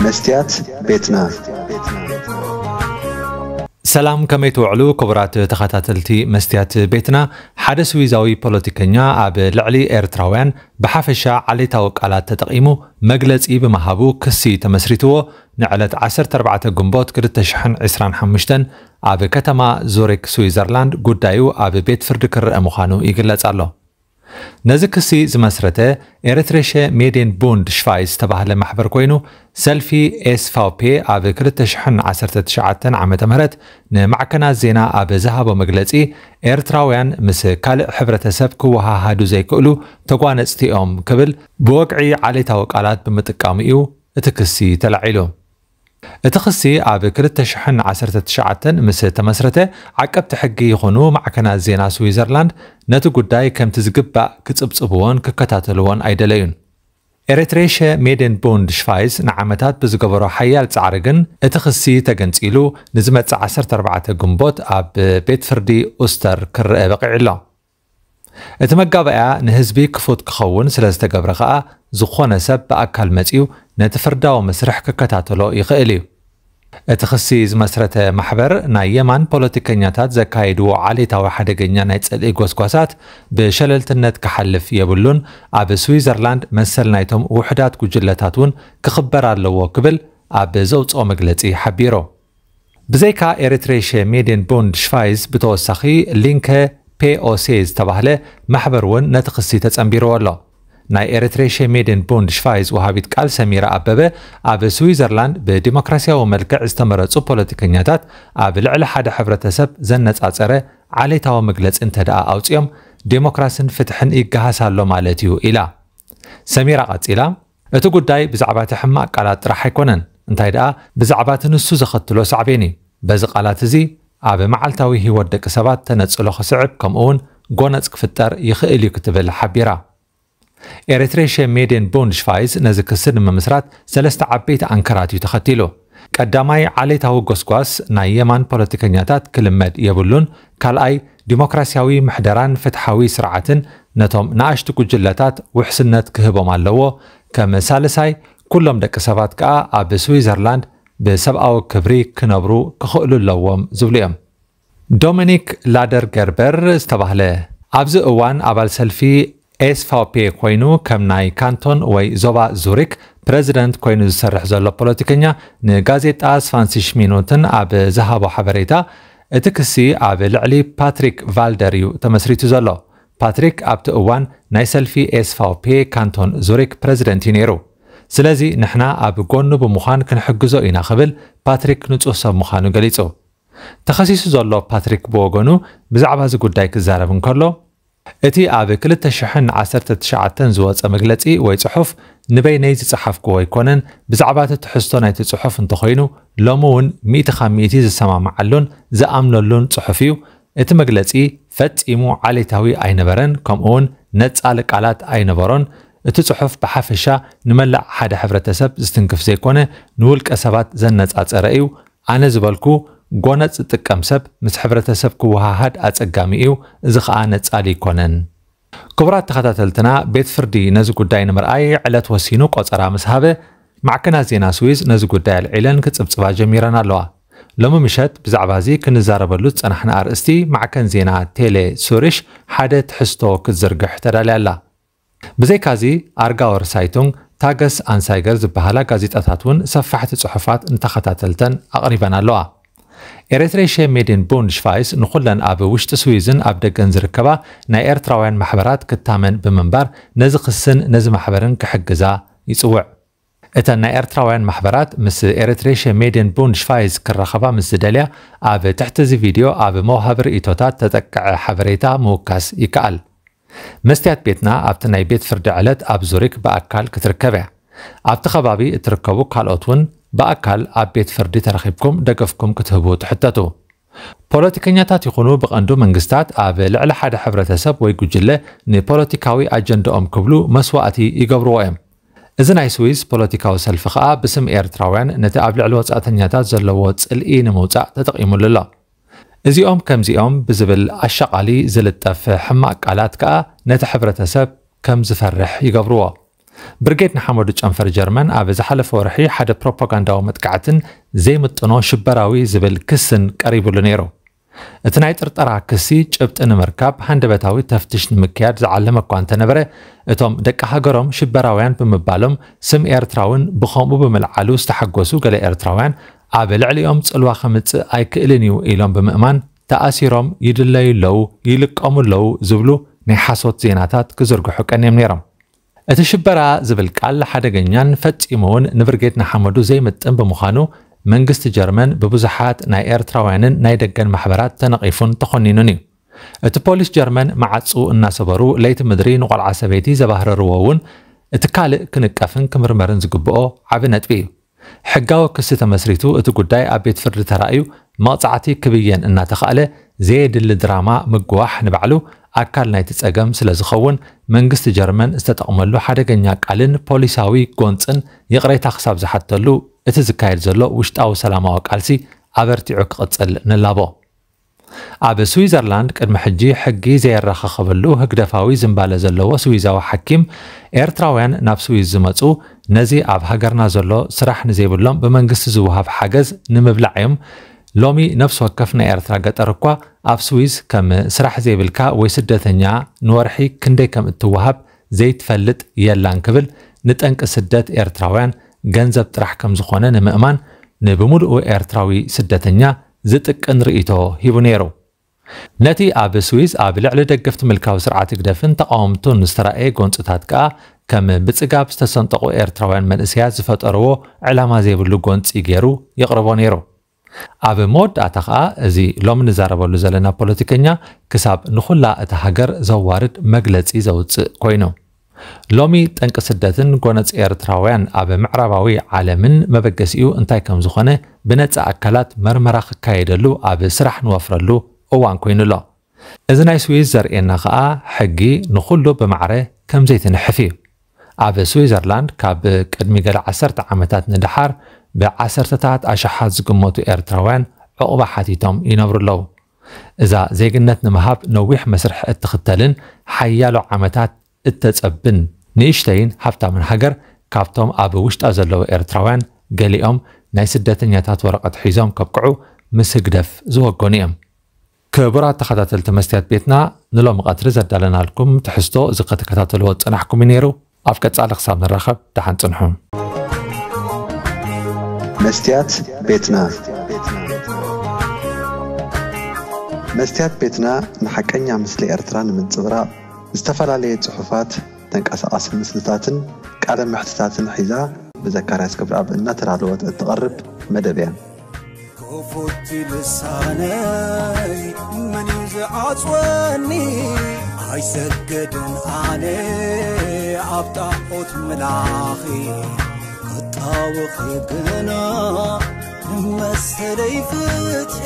መስትያት ቤትና። ሰላም፣ ከመይ ትውዕሉ ክቡራት ተኸታተልቲ መስትያት ቤትና? ሓደ ስዊዛዊ ፖለቲከኛ ኣብ ልዕሊ ኤርትራውያን ብሓፈሻ ዓሌታዊ ቃላት ተጠቒሙ መግለጺ ብምሃቡ ክሲ ተመስሪትዎ ንዕለት ዓሰርተ ኣርባዕተ ግንቦት ክልተ ሽሕን ዕስራን ሓሙሽተን ኣብ ከተማ ዙሪክ ስዊዘርላንድ ጉዳዩ ኣብ ቤት ፍርዲ ክረአ ምዃኑ ይግለጽ ኣሎ። ነዚ ክሲ ዝመስረተ ኤርትሬሸ ሜዴን ቡንድ ሽቫይዝ ዝተባህለ ማሕበር ኮይኑ ሰልፊ ኤስቫውፔ ኣብ ክልተ ሽሕን ዓሰርተ ትሽዓተን ዓመተ ምህረት ንማዕከናት ዜና ኣብ ዝሃቦ መግለጺ ኤርትራውያን ምስ ካልእ ሕብረተሰብ ክወሃሃዱ ዘይክእሉ ተጓነጽቲ እዮም ክብል ብወግዒ ዓሌታዊ ቃላት ብምጥቃሙ እዩ እቲ ክሲ ተላዒሉ። እቲ ክሲ ኣብ ክልተ ሽሕን ዓሰርተ ትሽዓተን ምስ ተመስረተ ዓቀብቲ ሕጊ ይኹኑ ማዕከናት ዜና ስዊዘርላንድ ነቲ ጉዳይ ከምቲ ዝግባእ ክጽብጽብዎን ክከታተልዎን ኣይደለዩን። ኤርትሬሸ ሜዴን ቡንድ ሽቫይዝ ንዓመታት ብዝገበሮ ሓያል ጻዕሪ ግን እቲ ክሲ ተገንጺሉ ንዝመጽእ ዓሰርተ ኣርባዕተ ግንቦት ኣብ ቤት ፍርዲ ኡስተር ክረአ በቒዑ ኣሎ። እቲ መጋባእያ ንህዝቢ ክፉት ክኸውን ስለ ዝተገብረ ከኣ ዝኾነ ሰብ ብኣካል መጺኡ ነቲ ፍርዳዊ መስርሕ ክከታተሎ ይኽእል እዩ። እቲ ክሲ ዝመስረተ ማሕበር ናይ የማን ፖለቲከኛታት ዘካየድዎ ዓሌታዊ ሓደገኛ ናይ ጽልኢ ጎስጓሳት ብሸለልትነት ክሓልፍ የብሉን፣ ኣብ ስዊዘርላንድ መሰል ናይቶም ውሑዳት ጉጅለታት እውን ክኽበር ኣለዎ ክብል ኣብ ዘውጽኦ መግለጺ ሓቢሩ። ብዘይካ ኤርትሬሸ ሜዴን ቡንድ ሽቫይዝ ብተወሳኺ ሊንከ ፔኦሴ ዝተባህለ ማሕበር እውን ነቲ ክሲ ተጸንቢርዎ ኣሎ። ናይ ኤርትሬሸ ሜዴን ቡንድ ሽቫይዝ ወሃቢት ቃል ሰሚራ ኣበበ ኣብ ስዊዘርላንድ ብዲሞክራሲያዊ መልክዕ ዝተመረጹ ፖለቲከኛታት ኣብ ልዕሊ ሓደ ሕብረተሰብ ዘነጻጸረ ዓሌታዊ መግለጺ እንተ ደኣ ኣውጺኦም ዴሞክራስን ፍትሕን ይገሃስ ኣሎ ማለት እዩ ኢላ። ሰሚራ ቀጺላ እቲ ጉዳይ ብዛዕባ እቲ ሕማቕ ቃላት ጥራሕ ኣይኮነን፣ እንታይ ደኣ ብዛዕባ እቲ ንሱ ዘኸትሎ ሳዕቤን እዩ። በዚ ቃላት እዚ ኣብ መዓልታዊ ህይወት ደቂ ሰባት ተነጽሎ ክስዕብ ከምኡ እውን ጎነጽ ክፍጠር ይኽእል እዩ ክትብል ሓቢራ። ኤርትሬሸ ሜዴን ቡንድ ሽቫይዝ ነዚ ክሲ ንምምስራት ሰለስተ ዓበይቲ ኣንከራት እዩ ተኸቲሉ። ቀዳማይ ዓሌታዊ ጎስጓስ ናይ የማን ፖለቲከኛታት ክልመድ የብሉን፣ ካልኣይ ዲሞክራሲያዊ ምሕደራን ፍትሓዊ ስርዓትን ነቶም ንኣሽቱ ጉጅለታት ውሕስነት ክህቦም ኣለዎ፣ ከም ሳልሳይ ኩሎም ደቂ ሰባት ከኣ ኣብ ስዊዘርላንድ ብሰብኣዊ ክብሪ ክነብሩ ክኽእሉ ኣለዎም ዝብሉ እዮም። ዶሚኒክ ላደር ገርበር ዝተባህለ ኣብዚ እዋን ኣባል ሰልፊ ኤስቫውፔ ኮይኑ ከም ናይ ካንቶን ወይ ዞባ ዙሪክ ፕረዚደንት ኮይኑ ዝሰርሕ ዘሎ ፖለቲከኛ ንጋዜጣ ስቫንሲሽ ሚኑትን ኣብ ዝሃቦ ሓበሬታ እቲ ክሲ ኣብ ልዕሊ ፓትሪክ ቫልደር እዩ ተመስሪቱ ዘሎ። ፓትሪክ ኣብቲ እዋን ናይ ሰልፊ ኤስቫውፔ ካንቶን ዙሪክ ፕረዚደንት እዩ ነይሩ። ስለዚ ንሕና ኣብ ጎኑ ብምዃን ክንሕግዞ ኢና ክብል ፓትሪክ ንጹህ ሰብ ምዃኑ ገሊጹ። ተኸሲሱ ዘሎ ፓትሪክ ብወገኑ ብዛዕባ እዚ ጉዳይ ክዛረብ እንከሎ፣ እቲ ኣብ ክልተ ሽሕን ዓሰርተ ትሽዓተን ዝወጸ መግለጺ ወይ ጽሑፍ ንበይነይ ዝጸሓፍክዎ ኣይኮነን። ብዛዕባ እቲ ትሕዝቶ ናይቲ ጽሑፍ እንተኾይኑ ሎሚ እውን ሚእቲ ካብ ሚእቲ ዝሰማምዓሉን ዝኣምነሉን ጽሑፍ እዩ። እቲ መግለጺ ፈጺሙ ዓሌታዊ ኣይነበረን፣ ከምኡውን ነጻሊ ቃላት ኣይነበሮን። እቲ ጽሑፍ ብሓፈሻ ንመላእ ሓደ ሕብረተሰብ ዝትንክፍ ዘይኮነ ንውልቀ ሰባት ዘነጻጸረ እዩ። ኣነ ዝበልኩ ጎነጽ ዝጥቀም ሰብ ምስ ሕብረተሰብ ክወሃሃድ ኣጸጋሚ እዩ፣ እዚ ኸኣ ነጻሊ ኣይኮነን። ክቡራት ተኸታተልትና፣ ቤት ፍርዲ ነዚ ጉዳይ ንምርኣይ ዕለት ወሲኑ ቆጸራ ምስ ሃበ፣ ማዕከናት ዜና ስዊዝ ነዚ ጉዳይ ኣልዒለን ክጽብጽባ ጀሚረን ኣለዋ። ሎሚ ምሸት ብዛዕባ እዚ ክንዛረበሉ ዝጸናሕና ኣርእስቲ ማዕከን ዜና ቴሌ ሱሪሽ ሓደ ትሕዝቶ ክትዝርግሕ ተዳልያ ኣላ። ብዘይካዚ ኣርጋወር ሳይቱንግ፣ ታገስ ኣንሳይገር ዝበሃላ ጋዜጣታት እውን ሰፋሕቲ ጽሑፋት ንተኸታተልተን ኣቕሪበን ኣለዋ። ኤርትሬሸ ሜድን ቡንድ ሽቫይስ ንኹለን ኣብ ውሽጢ ስዊዝን ኣብ ደገን ዝርከባ ናይ ኤርትራውያን ማሕበራት ክታመን ብምንባር ነዚ ክስን ነዚ ማሕበርን ክሕግዛ ይጽውዕ። እተን ናይ ኤርትራውያን ማሕበራት ምስ ኤርትሬሸ ሜድን ቡንድ ሽቫይስ ክራኸባ ምስ ዝደልያ ኣብ ትሕቲ እዚ ቪድዮ ኣብ መውሃቢ ርእይቶታት ተጠቅዐ ሓበሬታ ምውካስ ይከኣል። መስትያት ቤትና ኣብቲ ናይ ቤት ፍርዲ ዕለት ኣብ ዙሪክ ብኣካል ክትርከብ እያ። ኣብቲ ከባቢ እትርከቡ ካልኦት እውን ብኣካል ኣብ ቤት ፍርዲ ተረኺብኩም ደገፍኩም ክትህቡ ትሕተቱ። ፖለቲከኛታት ይኹኑ ብቐንዱ መንግስታት ኣብ ልዕሊ ሓደ ሕብረተሰብ ወይ ጉጅለ ንፖለቲካዊ ኣጀንዳኦም ክብሉ መስዋእቲ ይገብርዎ እዮም። እዚ ናይ ስዊዝ ፖለቲካዊ ሰልፊ ከኣ ብስም ኤርትራውያን ነቲ ኣብ ልዕሊ ወጻእተኛታት ዘለዎ ጽልኢ ንምውጻእ ተጠቒሙሉ ኣሎ። እዚኦም ከምዚኦም ብዝብል ኣሻቓሊ ዝልጠፍ ሕማቕ ቃላት ከኣ ነቲ ሕብረተሰብ ከም ዝፈርሕ ይገብርዎ። ብርጌድ ንሓመዱ ጨንፈር ጀርመን ኣብ ዝሓለፈ ወርሒ ሓደ ፕሮፓጋንዳዊ መጥቃዕትን ዘይምጥኖ ሽበራዊ ዝብል ክስን ቀሪቡሉ ነይሩ። እቲ ናይ ጥርጠራ ክሲ ጭብጢ ንምርካብ ሃንደበታዊ ተፍትሽ ንምክያድ ዝዓለመ እኳ እንተነበረ፣ እቶም ደቂ ሃገሮም ሽበራውያን ብምባሎም ስም ኤርትራውን ብኸምኡ ብምልዓሉ ዝተሓጎሱ ገለ ኤርትራውያን ኣብ ልዕሊኦም ጽልዋ ከምጽእ ኣይክእልን እዩ ኢሎም ብምእማን ተኣሲሮም ይድለዩ ኣለዉ፣ ይልቀሙ ኣለዉ ዝብሉ ናይ ሓሶት ዜናታት ክዝርግሑ ቀንዮም ነይሮም። እቲ ሽበራ ዝብል ቃል ሓደገኛን ፈጺሙ እውን ንብርጌድ ንሓመዱ ዘይምጥን ብምዃኑ መንግስቲ ጀርመን ብብዙሓት ናይ ኤርትራውያንን ናይ ደገን ማሕበራት ተነቒፉን ተኾኒኑን እዩ። እቲ ፖሊስ ጀርመን መዓጹ እናሰበሩ ለይቲ ምድሪ ንቆልዓ ሰበይቲ ዘባህረርዎ እውን እቲ ካልእ ክንቀፍን ክምርመርን ዝግብኦ ዓቢ ነጥቢ እዩ። ሕጋዊ ክሲ ተመስሪቱ እቲ ጉዳይ ኣብ ቤት ፍርዲ ተራእዩ መቕጻዕቲ ክብየን እናተኻእለ ዘየድሊ ድራማ ምግዋሕ ንባዕሉ ኣካል ናይቲ ጸገም ስለ ዝኸውን መንግስቲ ጀርመን ዝተጠቕመሉ ሓደገኛ ቃልን ፖሊሳዊ ጎንጽን ይቕሬታ ክሳብ ዝሓተሉ እቲ ዝካየድ ዘሎ ውሽጣዊ ሰላማዊ ቃልሲ ኣበርቲዑ ክቕጽል ንላቦ። ኣብ ስዊዘርላንድ ቅድሚ ሕጂ ሕጊ ዘየራኸኸበሉ ህግደፋዊ ዝንባለ ዘለዎ ስዊዛዊ ሓኪም ኤርትራውያን ናብ ስዊዝ ዝመጹ ነዚ ኣብ ሃገርና ዘሎ ስራሕ ንዘይብሎም ብመንግስቲ ዝወሃብ ሓገዝ ንምብላዕ እዮም። ሎሚ ነፍሲ ወከፍ ናይ ኤርትራ ገጠር እኳ ኣብ ስዊዝ ከም ስራሕ ዘይብልካ ወይ ስደተኛ ንወርሒ ክንደይ ከም እትወሃብ ዘይትፈልጥ የላን ክብል ንጠንቂ ስደት ኤርትራውያን ገንዘብ ጥራሕ ከም ዝኾነ ንምእማን ንብምሉኡ ኤርትራዊ ስደተኛ ዝጥቅን ርእይቶ ሂቡ ነይሩ። ነቲ ኣብ ስዊዝ ኣብ ልዕሊ ደገፍቲ ምልካዊ ስርዓት ህግደፍን ተቓወምቱን ዝተራእየ ጎንጽታት ከኣ ከም ብጽጋብ ዝተሰንጠቑ ኤርትራውያን መንእሰያት ዝፈጠርዎ ዕላማ ዘይብሉ ጎንጺ ገይሩ ይቕርቦ ነይሩ። ኣብ መወዳእታ ከኣ እዚ ሎሚ ንዛረበሉ ዘለና ፖለቲከኛ ክሳብ ንኹላ እታ ሃገር ዘዋርድ መግለጺ ዘውጽእ ኮይኑ። ሎሚ ጠንቂ ስደትን ጎነጽ ኤርትራውያን ኣብ ምዕራባዊ ዓለምን መበገሲኡ እንታይ ከም ዝኾነ ብነጻ ኣካላት መርመራ ክካየደሉ ኣብ ስራሕ ንወፍረሉ እዋን ኮይኑ ኣሎ። እዚ ናይ ስዊዝ ዘርእየና ከኣ ሕጊ ንኹሉ ብማዕረ ከም ዘይትንሕፍ እዩ። ኣብ ስዊዘርላንድ ካብ ቅድሚ ገለ ዓሰርተ ዓመታት ንደሓር ብዓሰርተታት ኣሽሓት ዝግመቱ ኤርትራውያን ዕቑባ ሓቲቶም ይነብሩ ኣለዉ። እዛ ዜግነት ንምሃብ ነዊሕ መስርሕ እትኽተልን ሓያሎ ዓመታት እተጸብን ንእሽተይን ሃብታምን ሃገር ካብቶም ኣብ ውሽጣ ዘለዉ ኤርትራውያን ገሊኦም ናይ ስደተኛታት ወረቐት ሒዞም ከብቅዑ ምስ ህግደፍ ዝወገኑ እዮም። ክቡራት ተኸታተልቲ መስትያት ቤትና ንሎሚ ቀትሪ ዘዳለናልኩም ትሕዝቶ እዚ ከተከታተልዎ ዝጸናሕኩም እዩ ነይሩ። ኣብ ቀጻሊ ክሳብ ንራኸብ ደሓን ጽንሑ። መስትያት ቤትና መስትያት ቤትና ንሓቀኛ ምስሊ ኤርትራ ንምንጽብራቕ ዝተፈላለየ ጽሑፋት፣ ተንቀሳቓሲ ምስልታትን ቃለ መሕትታትን ሒዛ ብዘካርያስ ክብረኣብ እናተዳለወት እትቐርብ መደብ እያ። ክፉት ልሳነይ መን እዩ ዝዓጽወኒ? ኣይሰገድን ኣነ ኣብ ጣዖት ምላኺ ክጣወኺ ግና ንመሰለይ ፍትሒ